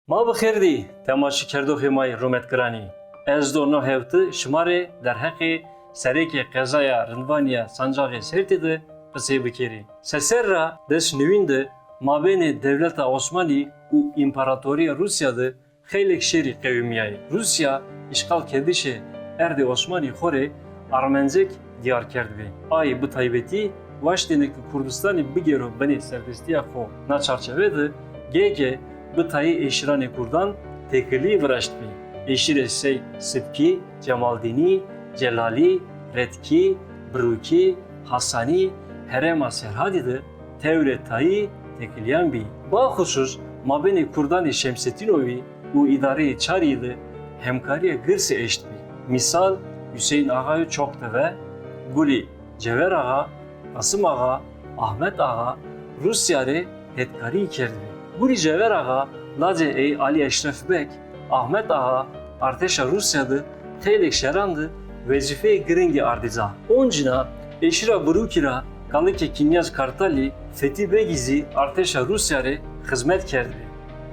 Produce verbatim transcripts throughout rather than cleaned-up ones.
Ma bi xêr dî, temaşekerdoxê ma yê rûmetgiranî. Ez do no hewti şima rê derheqê serêkê qezaya Rindvanî ya Sancaxê Sêrtî de qisê bikerî. Seser ra des newîn de mabênê dewleta Osmanî û împaratoriya Rûsya de xeylek şerî qewimîyayî. Rûsya îşxalkerdişê erdê Osmanî xo rê armencek diyar kerdbî. Ay bi taybetî waştêne ke Kurdistanî bigêro binê serdestiya xo. Na çarçeve de G G bi tayê eşîranê Kurdan têkilî viraştbî. Eşîrê sey Sibkî, Cemaldînî, Celalî, Redkî, Birûkî, Hasanî, herêma Serhadî de tewrê tayî têkiliyan bî. Baxusûs mabênê Kurdanê Şemsetînovî û îdareyê Çarî de hemkariya girsî eştbî. Mîsal, Hüseyin Axayê Çokteve, Gulî Cever Axa, Qasim Axa, Ahmet Axa Rûsya rê hêtkarî kerdbî. Gulî Cever Axa, lacê ey Alî Eşref Beg, Ahmet Axa artêşa Rûsya de xeylek şeran de wezîfeyê giringî ardî ca. Oncîna eşîra Birûkî ra kalikê Kinyaz Kartalî Fetî Begî zî artêşa Rûsya rê xizmet kerdbî.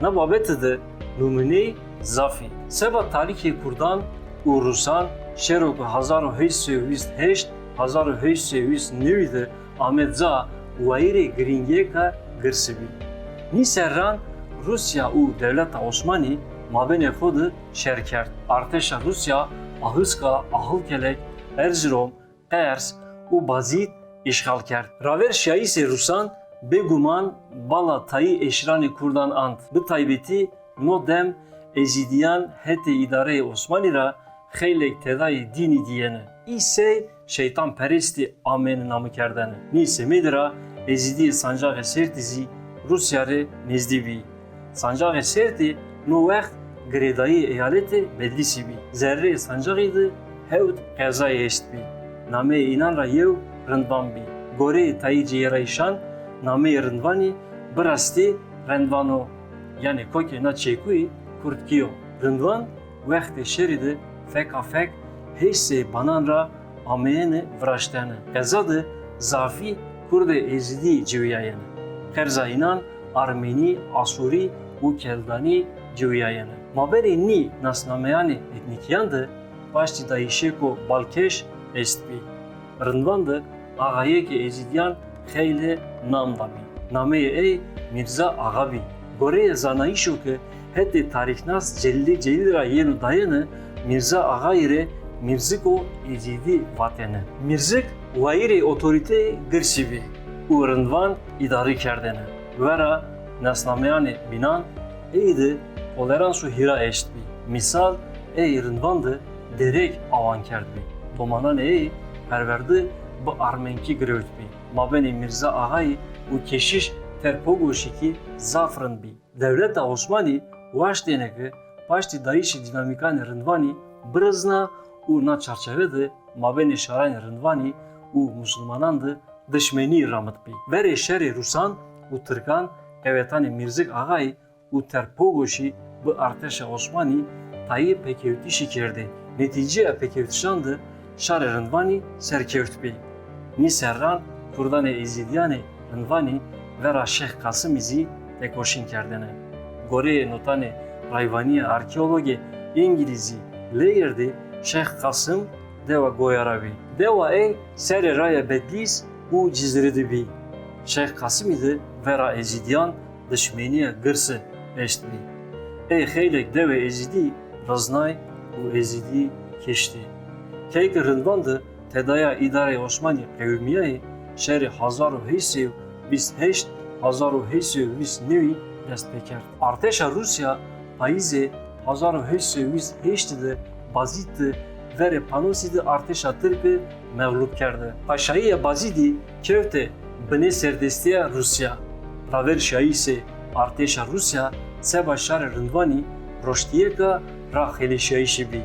Na babete de numûneyî zaf î. Seba talîkê Kurdan û Rûsan şero ku hezar û heşt sey û vîst heşt, hezar û heşt sey û vîst newî de ame ca wayîrê giringiyêka girsî bî. Nî serran Rûsya û dewleta Osmanî mabênê xo de şer kerd. Artêşa Rûsya Ahiska, Ahilkelek, Erzirom, Qers û Bazîd îşxal kerd. Raver şiyayîsê Rûsan bêguman bala tayî eşîranê Kurdan ant. Bi taybetî no dem Êzîdiyan hetê îdareyê Osmanî ra xeylek tedayê dînî dîyêne. Î sey şeytanperestî ameyne namekerdene. Nî semedî ra Êzîdiyê Sancaxê Sêrtî zî Rûsya rê nêzdî bî. Sancaxê Sêrtî no wext girêdayî eyaletê Bedlîsî bî. Zerreyê Sancaxî de hewt qezayê eştbî. Nameyê înan ra yew Rindvan bî. Goreyê tayê cêyerayîşan nameyê Rindvanî bi rastî Rendvan o, yanî kokê na çekuyî kurdkî yo. Rindvan wextê şerî de feka fek heşt sey banan ra ameyêne viraştene. Qeza de zafî kurdê êzidî ciwîyayêne. Qerza înan armenî, asûrî û keldanî ciwîyayêne. Mabênê nî nasnameyanê etnîkîyan de paştî dayîşêko balkêş estbî. Rindvan de axayêkê êzidîyan xeylê nam dabî. Nameyê ey Mîrza Axa bî. Goreyê zanayîşo ke hetê tarîxnas Celîlê Celîlî ra yeno dayene, Mîrza Axayî rê Mîrziko Êzîdî vatêne. Mîrzik wayîrê otorîteyê girsî bî û Rindvan îdarî kerdêne. Vera nasnameyanê bînan ey de tolerans û hîra eştbî. Mîsal, ey Rindvan de derek awan kerdbî. Domananê ey perwerde bi armenkî girewtbî. Mabênê Mîrza Axayî û keşîş Terpogoşîkî zaf rind bî. Dewleta Osmanî waştêne ke paştî dayîşê dînamîkanê Rindvanî birizna û na çarçeve de mabênê şaranê Rindvanî û misilmanan de dişmenî ramitbî. Berê şerê Rûsan û Tirkan qewetanê Mîrzik Axayî û Terpogoşî bi artêşa Osmanî tayê pêkewtişî kerdê. Netîceya pêkewtişan de şarê Rindvanî serkewt bî. Nî serran kurdanê êzîdîyanê Rindvanî vera Şêx Qasimî zî têkoşîn kerdêne. Goreyê notanê rayvanîya arkeologê îngilîzî Layardî, Şêx Qasim dewa Goyara bî. Dewa ey serê raya Bedlîs û Cizîrî de bî. Şêx Qasimî de vera êzîdîyan dişmenîya girsî eştbî. Ey xeylek dewê êzîdî riznay û êzîdî kiştî. Keyke Rindvan de tedaya îdareyê Osmanî qewimîyayê, şerê hezar û heşt sey û vîst heşt, hezar û heşt sey û vîst newî dest pê kerd. Artêşa Rûsya payîzê hezar û heşt sey û vîst heşt de Bazîd de verê Panosî de artêşa Tirk mexlûb kerde. Paşayîya Bazîdî kewte binê serdestiya Rûsya. Raver şiyayîsê artêşa Rûsya seba şarê Rindvanî roştiyêka raxelîşiyayîşî bî.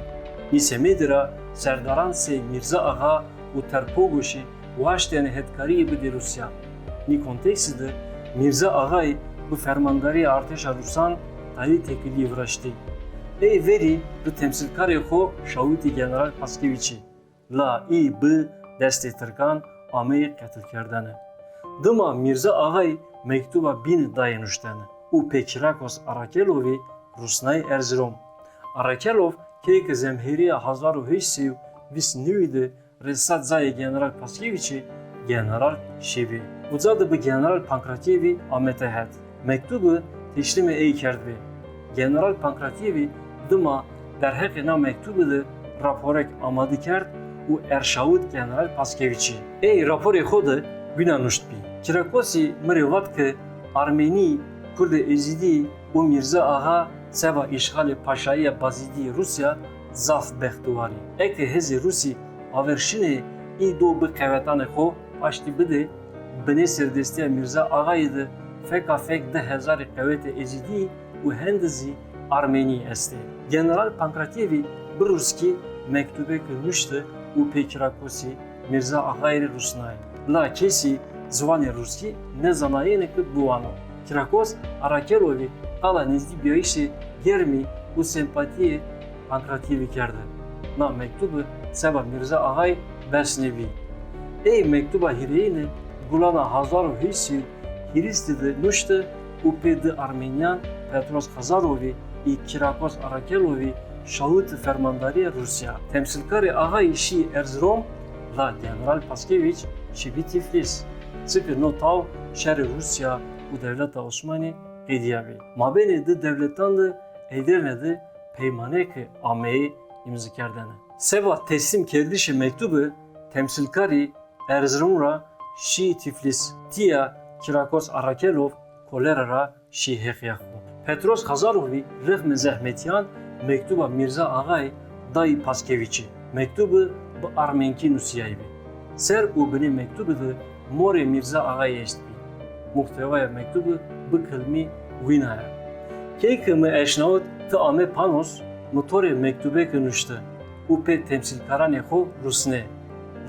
Nî semedî ra serdaran sey Mîrza Axa û Terpogoşî waştêne hetkariyê bidê Rûsya. Nî konteksî de Mîrza Axayî bi fermandariya artêşa Rûsan tayê têkiliyê viraştî. Ey verî bi temsîlkarê xo şawitî General Paskevîçî. La î bi destê Tirkan ameyê qetilkerdene. Dima Mîrza Axayî mektuba bîne dayê nuştene û pê Kirakos Arakelovî rûsnayî Erzirom. Arakelov keyeke zemhêrî ya hezar û heyş sey û bîst newî de rêsat zayê General Paskevîçê General Şevî. Uca de bi General Pankratyevî amete het. Mektubi teşlîmê ey kerdbê. General Pankratyevî dima derheqê na mektubi de raporek amade kerd û erşawit General Paskevîçî. Ey raporê xwe de wîna nuştbî: Kirakosî mi rê vat ke Armenî, Kurdê Êzîdî û Mîrza Axa seba îşxalê paşayiya Bazîdî yê Rûsya zaf bextiwar î. Eke hêzê Rûsî averşinê î do bi qewetanê xwe paştî bidê, binê serdestiya Mîrza Axayê de feka fek di hezarî qewetê Êzîdî û hende zî Armenî estê. General Pankratyevî bi rûskî mektubeke nuşte û pê Kirakosî Mîrza Axayê rê rûsnayê. La kesî ziwanê rûskî nezanayêne ke biwano. Kirakos Arakelovî qala nêzdîbiyayîşê germî û sempatiyê Pankratyevî kerde. Na mektubi seba Mîrza Axayê bes nebî. Ey mektuba hîrêyîne gulana hezar û heyş sey û hîrîsî de nuşte û pê di Armenyan Petros Xazarovî û Kirakos Arakelovî şawit fermandariya Rûsya. Temsîlkarê Axayî şî Erzirom, la General Paskevîç şibî Tiflîs. Çike no taw şerê Rûsya û dewleta Osmanî qediyabî. Mabênê di dewletan de Edirne de peymaneke ameyê îmzikerdene. Seba teslîmkerdişê mektubi temsîlkarî Erzirom ra şî Tiflîs. Tiya Kirakos Arakelov kolera ra şî heqiya xwe. Petros Xazarovî rexmê zehmetiyan mektuba Mîrza Axayê dayî Paskevîçî. Mektubi bi armenkî nusiyayî bî. Ser û binê mektubi de morê Mîrza Axayê eştbî. Muhtewaya mektubi bi kilmî wîna ye: Keyke mi eşnawit ti ame panos, mi to rê mektubeke nuşte û pê temsîlkaranê xwe rûsnê.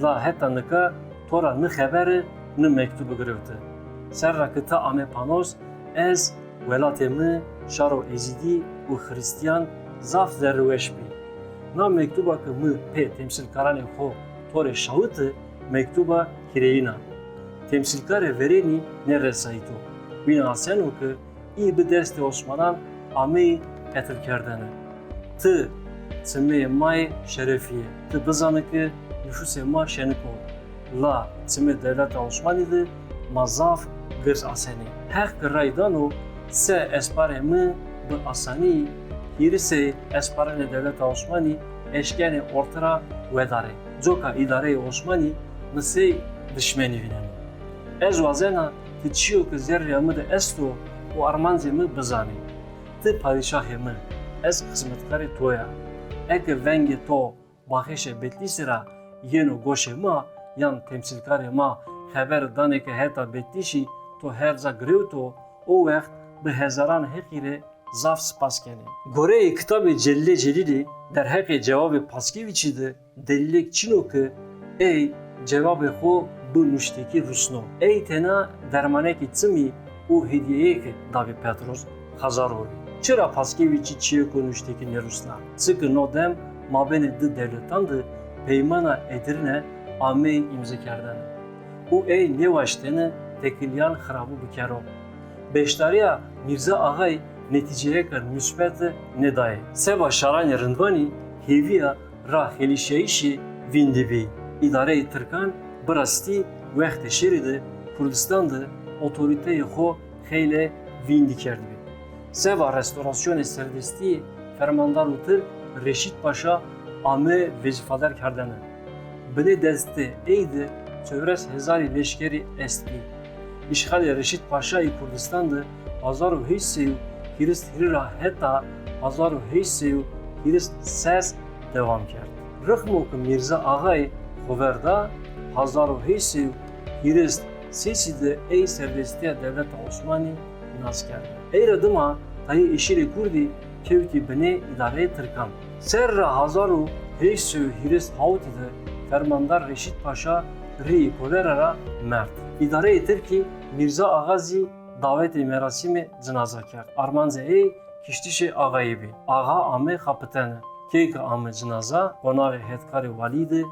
La heta nika to ra ni xebere ni mektubi girewte. Serra ke ti ame panos, ez, welatê mi, şaro Êzîdî û Xirîstiyan zaf zerrweş bî. Na mektuba ke mi pê temsîlkaranê xwe to rê şawite, mektuba hîrêyîn a. Temsîlkarê verênî nêresayîto. Wîna aseno ke î bi destê Osmanan ameyî qetilkerdene. Ti çimê ma yê şerefî yê. Ti bizane ke nifûsê ma şenik o. La çimê dewleta Osmanî de ma zaf girs asenê. Heq ke ray dano, se esparê mi bi asanî hîrisê esparanê dewleta Osmanî eşkenê orte ra wedarê. Coka îdareyê Osmanî mi sey dişmenî vîneno. Ez wazena ti çiyo ke zerrîya mi de esto û armancê mi bizanî. Ti padîşahê mi, ez xizmetkarê to ya. Eke vengê to baxêşê Betlîsê ra yeno goşê ma yan temsîlkarê ma xeber danê ke heta Betlîsî to her ca girewto, o wext bi hezaran heqî rê zaf spas kenê. Goreyê kitabê Celîlê Celîlî derheqê cewabê Paskevîçî de delîlek çin o ke ey cewabê xwe bi nuştekî rûsno. Ey tena dermanekî çimî û hedîyeyêke dabî Petros Xazarovî. Çira Paskevîçî çiyêko nuştekî nêrûsna? Çike no dem mabênê di dewletan de peymana Edirne ameyî îmzekerdene û ey nêwaştêne tekiliyan xirabû bikero. Beşdariya Mîrza Axayî netîceyeke musbete nêdayê. Seba şaranê Rindwanî hêviya raxelîşeyîşê vîndî bî. Îdareyê tirkan bi rastî wextê şerî de Kurdistan de otorîteyê xwe xeylê vîndî kerdibî. Seba restorasyonê serdestiyê fermandaro tirk Reşîd Paşa ame vezîfedar kerdene. Binê destê ey de çewres hezarî leşkerî estbî. Îşxalê Reşîd Paşayî Kurdistan de hezar û heyş sey û hîris hîrî ra heta hezar û heyş sey û hîris ses dewam kerd. Rixmo ke Mîrza Axayî xwe ver da, hezar û heyş sey û hîris sêsî de ey serdestiya dewleta Osmanî nas kerde. Ey re dima tayê eşîrê Kurdî kewtî binê îdareyê tirkan. Serra hezar û heyş sey û hîris hawtî de fermandar Reşîd Paşa rîyê kolera ra merd. Îdareyê tirkî Mîrza Axa zî dawetê merasîmê cinaza kerd. Armanca ey kiştişê Axayî bî. Axa ame xapitene. Keyke ame cinaza, qonaxê hetkarê walî de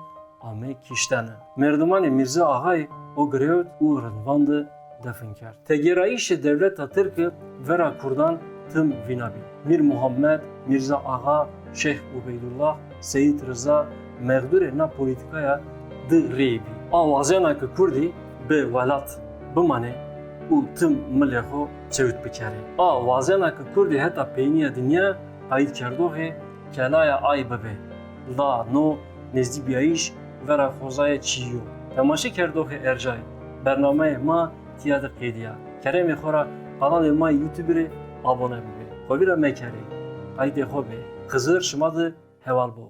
ame kiştene. Merdimanê Mîrza Axayî o girewt û Rindvan de defin kerd. Têgêrayîşê dewleta tirke vera kurdan tim vîna bî. Mîr Muhammed, Mîrza Axa, Şeyh Ubeydullah, Seyîd Riza, mexdûrê na polîtîkaya di rêyê bî. A wazena ki Kurdî bi welat bimane û tim milê xwe çewt bikerê. A wazena ki Kurdî heta peynîya dinya qayîtkerdoxê kelaya ay bibe. La no nêzdîbîyayîş vera xozayê çî yo. Temaşekerdoxê ercayî, bernameyê ma tiya de qêdiya. Keremê xwe ra kanalê ma yê YouTube rê abone bibe. Xwe vîra mekerê. Qayîtê xwe be. Xizir şima de heval bo.